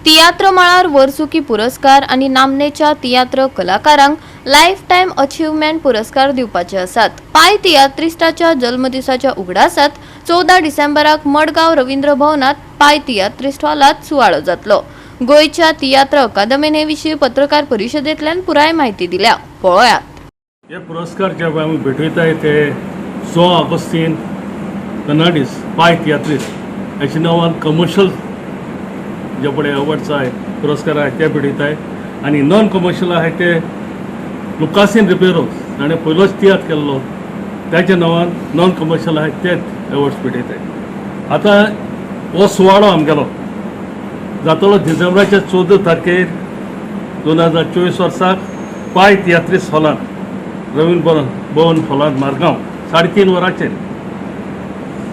तियात्र मळार वर्सुकी पुरस्कार आनी नामनेच्या तियात्र कलाकारांक लायफ टायम अचिव्हमेंट पुरस्कार दिवपाचे आसात. पाय तियात्रिस्टाच्या जल्मदिसाच्या उगडासात 14 डिसेंबराक मडगांव रवींद्र भवनात पाय तियात्रिस्ट हॉलात सुवाळो जातलो. गोंयच्या तियात्र अकादमीन हे विशीं पत्रकार परिशदेंतल्यान पुराय म्हायती दिल्या, पळयात. हे पुरस्कार जे आमी भेटयताय ते जुआंव आगोस्तीन फेर्नांडीस पाय तियात्रिस्ट हेच्या नांवान कमर्शियल जे पळय अवॉर्ड्स आहाय, पुरस्कार आहाय, ते भेटयताय आनी नॉन कमर्शियल आहाय ते लुकासीन रिबेरो, ताणें पयलोच तियात्र केल्लो, त्याच्या नांवान नॉन कमर्शियल आहाय ते अवॉर्ड्स भेटयताय. आतां हो सुवाळो आमगेलो जातलो डिसेंबराच्या 14 तारखेर 2024 वर्साक पाय तियात्रिस्ट हॉलांत, रवींद्र भवन भवन हॉलांत, मारगांव, 3:30 वरांचेर.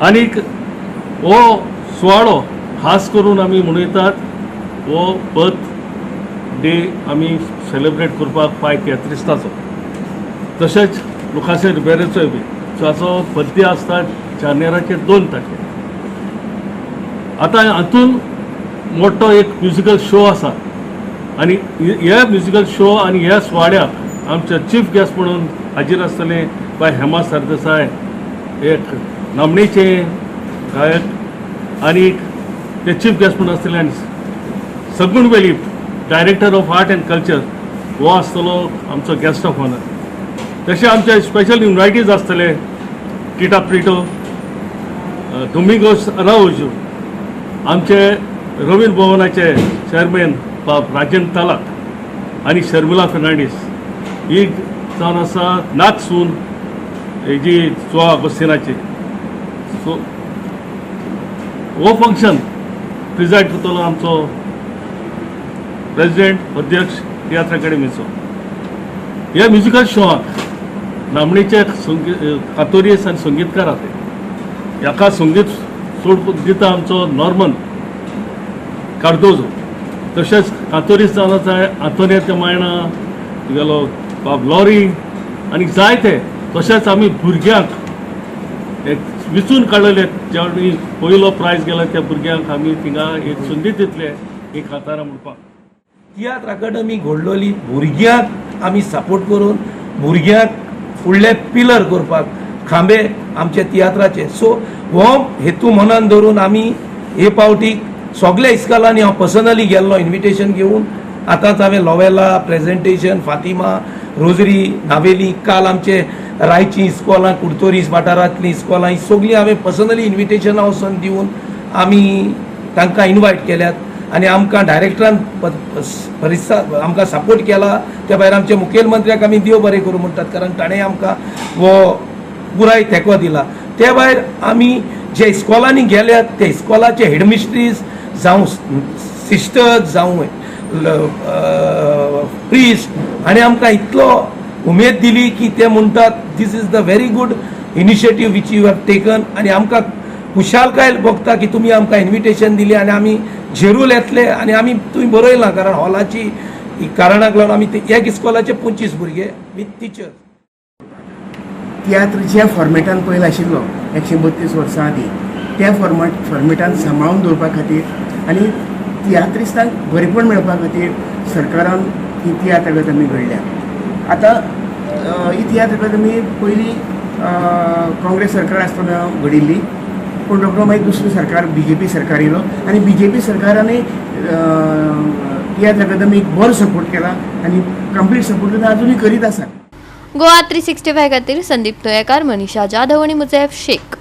आनीक हो सुवाळो खास करून आमी मनयतात हो बर्थ डे आमी सेलिब्रेट करपाक पाय तियात्रिस्ताचो, तशेंच लुकासे रिबेरोचोय बी ताचो बर्थडे आसता जानेराचे 2 तारखेर. आतां हातून मोठो एक म्युजिकल शो आसा आनी हे म्युजिकल शो आनी ह्या सुवाळ्याक आमचे चीफ गेस्ट म्हणून हाजीर आसतले बाय हेमा सरदेसाय, एक नामणेचे गायक, आनी ते चीफ गेस्ट म्हणून आसतले आनी सगूण Velip, Director of Art and Culture, हो आसतलो आमचो गेस्ट ऑफ ऑनर. तशें आमचे स्पेशल इन्वायटीज आसतले टिटा प्रिटो, डोमिंगोस अराउजो, आमचे रवींद्र भवनाचे चेअरमॅन बाब राजन तालाक आनी शर्मिला फेर्नांडीस, ही जावन आसा नाथ सून हेजी जुआंव आगोस्तिनाची. सो हो फंक्शन प्रिजायड करतलो आमचो प्रेसिडेंट, अध्यक्ष तियात्र अकाडेमीचो. ह्या म्युजिकल शोआक नामणेचे संगीत कातोरीस आनी संगीतकार आसात. हाका संगीत सोड दिता आमचो नॉर्मन कार्दोजो. तशेंच कातोरीस जावन आसा आंतोनियत मायणा, तुगेलो बाब लॉरी आनी जायते. तशेंच आमी भुरग्यांक एक विचून काडलेले, ज्या पयलो प्रायज गेला त्या भुरग्यांक आमी थिंगा एक संदी दितले ही कांतारां म्हणपाक. तियात्र अकादमी घडलोली भुरग्यांक आमी सपोर्ट करून भुरग्यांक फुडले पिलर करपाक, खांबे आमचे तियात्राचे. सो हो हेतू मनान धरून आमी हे पावटी सगल्या इस्कॉलांनी हांव पर्सनली गेल्लो इन्विटेशन घेवन. आतांच हांवें लोवेला, प्रेजेंटेशन, फातिमा, रोजरी, नावेली, काल आमचे रायची इस्कॉलां, कुडतोरीस वाठारांतलीं इस्कॉलां, ही सगळीं हांवें पर्सनली इन्विटेशनां वचून दिवन आमी तांकां इनवायट केल्यात. आनी आमकां डायरेक्टरान परिस्था आमकां सपोर्ट केला. त्या भायर आमच्या मुखेलमंत्र्याक आमी देव बरें करूं म्हणटात, कारण ताणें आमकां हो पुराय तेंको दिला. त्या भायर आमी जे इस्कॉलांनी गेल्यात ते इस्कॉलाचे हेडमिस्ट्रीज जावं, सिस्टर्स जावं, प्रिस्ट हाणें आमकां इतलो उमेद दिली की ते म्हणटात, "This is the very good initiative which you have taken." आनी आमकां खुशालकाय भोगता की तुमी आमकां इन्विटेशन दिली आनी आमी जेरूल येतले. आनी आमी तुमी बरयलां, कारण हॉलाची कारणाक लागून आमी ते एक इस्कॉलाचे 25 भुरगे विथ टिचर्स. तियात्र ज्या फॉर्मेटान पयलीं आशिल्लो 132 वर्सां आदीं, त्या फॉर्मेटान सांबाळून दवरपा खातीर आनी तियात्रिस्तांक बरेपण मेळपा खातीर सरकारान ही तियात्र अकादमी घडल्या. आतां ही तियात्र अकादमी पयलीं काँग्रेस सरकार आसतना घडिल्ली, पूण रोखडो मागीर दुसरें सरकार, बीजेपी सरकार येयलो आनी बीजेपी सरकारानूय तियात्र अकादमीक बरो सपोर्ट केला आनी कंप्लीट सपोर्ट अजुनूय करीत आसा. गोवा 365 खातीर संदीप तोयेकार, मनीषा जाधव आणि मुझेफ शेख.